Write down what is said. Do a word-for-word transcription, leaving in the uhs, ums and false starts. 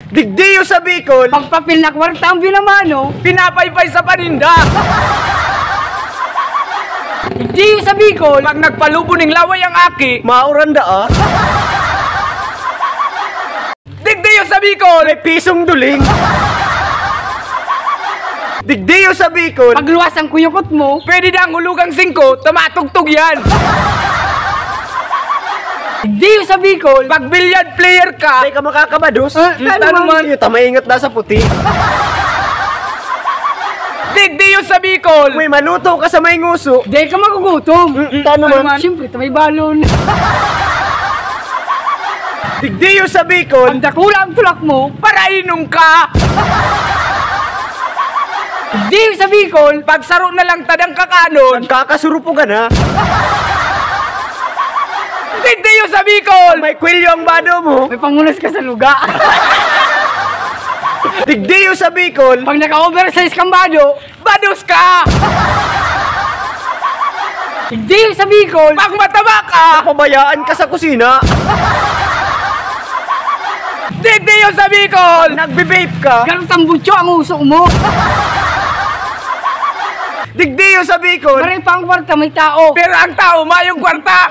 Digdiyo sa Bicol, pag papel na kwarta ang binamano, pinapaypay sa paninda. Digdiyo sa Bicol, pag nagpalubo ning laway ang aki, mauranda ah. Digdiyo sa Bicol, may pisong duling. Digdiyo sa Bicol, pag luwas ang kuyukot mo, pwede na ang hulugang singko, tumatugtog yan. Digdiyo sa Bicol, pag billiard player ka, di ka makakabados. Ah, tano man. Iyo, tamaingat na sa puti. Digdiyo sa Bicol, may maluto ka sa may nguso, di ka magugutom. Mm, tano man. Siyempre, ta may balon. Digdiyo sa Bicol, ang dakula ang tulak mo, parainom ka. Digdiyo sa Bicol, pag saro na lang tadang kakanon, kakasurupugan na. Digdiyo sa Bicol, may kwelyo ang bado mo, may pangunas ka sa luga. Digdiyo sa Bicol, pag naka-oversize kang bado, bados ka. Digdiyo sa Bicol, pag mataba ka, napabayaan ka sa kusina. Digdiyo sa Bicol, nagbe-vape ka, garot ang butyo ang uso mo. Digdiyo sa Bicol, maray pa ang kwarta, may tao, pero ang tao mayong kwarta.